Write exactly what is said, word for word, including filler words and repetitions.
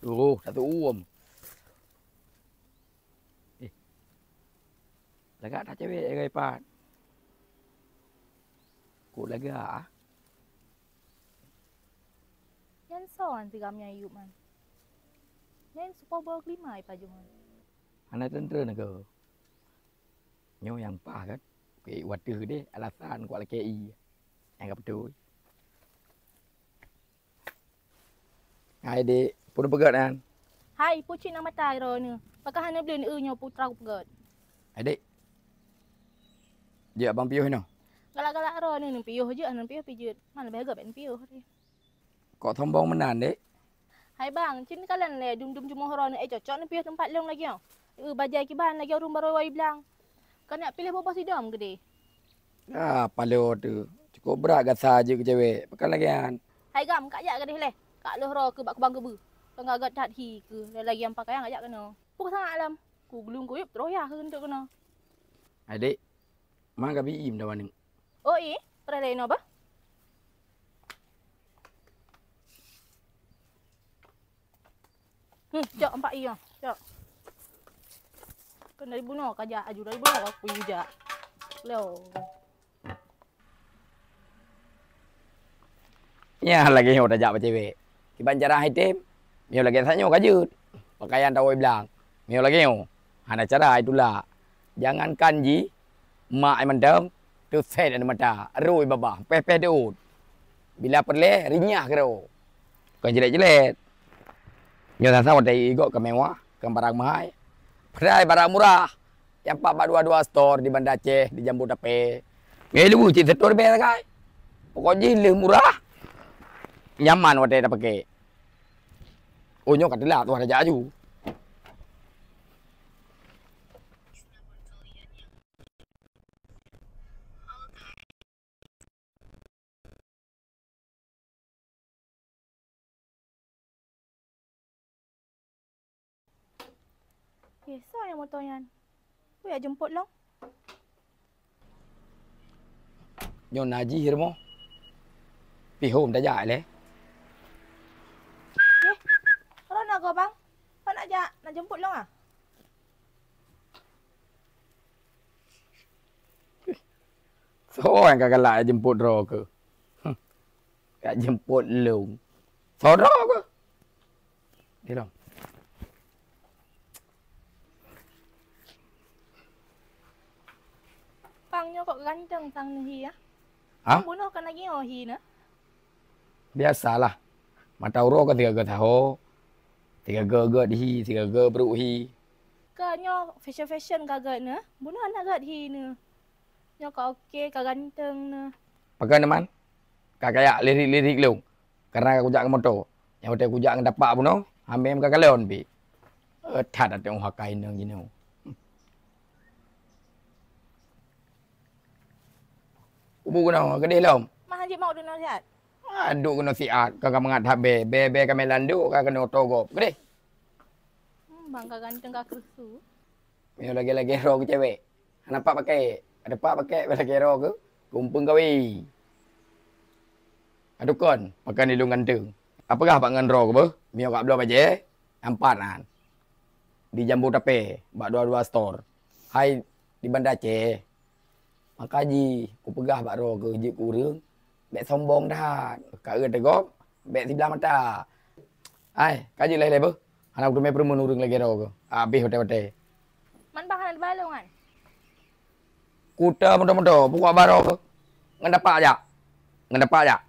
Tuh, satu uem. Eh, lagak that cewek jagai pat. Kok lagak ah? Nyan soe nyan tigam nyan Ayub man? Nyan supo boh kelima ipajoh nyan. Hana teuntreun keu. Nyoe nyang paih kan? Keu wateuh deh alasan kuat lakée i. Nyang ka beutôi. Hai dek, peue neupeugét nyan? Hai, peue cit na mata droeneuh? Pakon hana bleueh eu nyoe putra kupeugét? Hai dek, jeuet abang piôh inoe. Galak-galak droeneuh neupiôh jeuet, hana neupiôh pih jeuet. Man leubeh göt bèk neupiôh. Kok sombong meunan dek? Hai bang, cit neukalon lé dum-dum jumoh droeneuh, eh cocok neupiôh teumpat lôn lagèe nyoe. Eu bajèe kiban lagèe ureueng barô wai blang. Keuneuk piléh boh-boh sidom keudeh. Ah, paloe teuh. Cukôp brat gasa jeuet keu cewek. Pakon lagèe nyan? Hai gam, kajak keudeh lé. Kalôh droe keuh bak kubang keubeue. Teungoh göt that hi keuh, lagi nyang pakaian kajak keunoe. Peue sangat lom. Kuglung kuyup troh yah keuh keunoe. Adek, ma gabi im dawa neuk. Oh, i, peureulèe inoe bah. Hmm, cok empat iya, cok. Kan dari bunoe kajak aju, dari bunoe aku jak. Lo. Nyan lagèe nyoe tajak bak cewek. Kiban cara hai tem, meunyoe lagèe nyoe ka jeuet. Pakaian tawai blang. Meunyoe lagèe nyoe, hana cara itulak. Jangankan jih, mak ai mantong, teusét aneuk mata, rhoi babah, péh-péh deuôt. Bila peureulèe, rinyah keudroe. Kon jilét-jilét. Nyoe sang-sang watèe igob ka mewah, kon barang meuhai. Padahai barang murah. Nyang pat bak dua dua store di Banda Aceh, di Jambu Tapè. Ngai luweuh cit setor bèe sagai. Pokok jih lheueh murah, nyaman watèe tapakè. Oh, nyoe ka teulak tuah tajak aju. Eh, soe nyang moto nyan? Peue jak jemput lôn? Nyoe na jih rumoh. Pih hom tajak lé. Eh, rona goe bang. Pan nak jak, nak jemput lôn ah? Soe nyang ka galak jemput droe keuh? Huh. Jak jemput lôn. Soe droe keuh? Di lôn. Pang nyoe kok ganteng sang neuh hi ah? Hah? Bunoe ka na gio hi na? Biasalah. Mata uroe ka sigaga saho, sigaga gét hi, sigaga brok hi. Ka nyoe fashion-fashion ka gét na? Bunoe hana gét hi na. Nyoe ka oke, ka ganteng na. Pakon teuma? Ka kajak lirik-lirik lôn. Karena ka kujak ngon moto. Nyang watèe kujak ngon tapak bunoe, hamé ka kalon pih. Eh, that até uha kai nang jinoe. Kubu keunoe, keudeh lom. Mah hanjeuet mau dunoe siat. Aduh keunoe siat, ka ka mangat that bèe, bèe-bèe ka meulandok, ka keunoe oto gob. Keudeh. Hmm, bang ka ganteng ka keusu. Meunyoe lagèe-lagèe droe keuh cewek. Hana pat pakèk. Ada pat pakèk bak lagèe droe keuh. Kumpung kawé. Aduh kon, pakon ilôn ganteng. Apeugah bak ngon droe keuh beuh. Meunyoe ka bloe bajèe, ampat nyan. Di Jambu Tapè, bak dua dua store. Hai di Banda Aceh. Maka jih kupeugah bak droe keuh jeuet keu ureueng, bèk sombong that. Ka eu teugom, bèk siblah mata. Hai, ka jeuet lé-lé beuh. Hana kuteumé peurumeun ureueng lagèe droe keuh. Habéh watèe-watèe. Man bah hana teubalong kan? Kuta moto-moto, pukok baro keuh. Ngon tapak jak. Ngon tapak jak.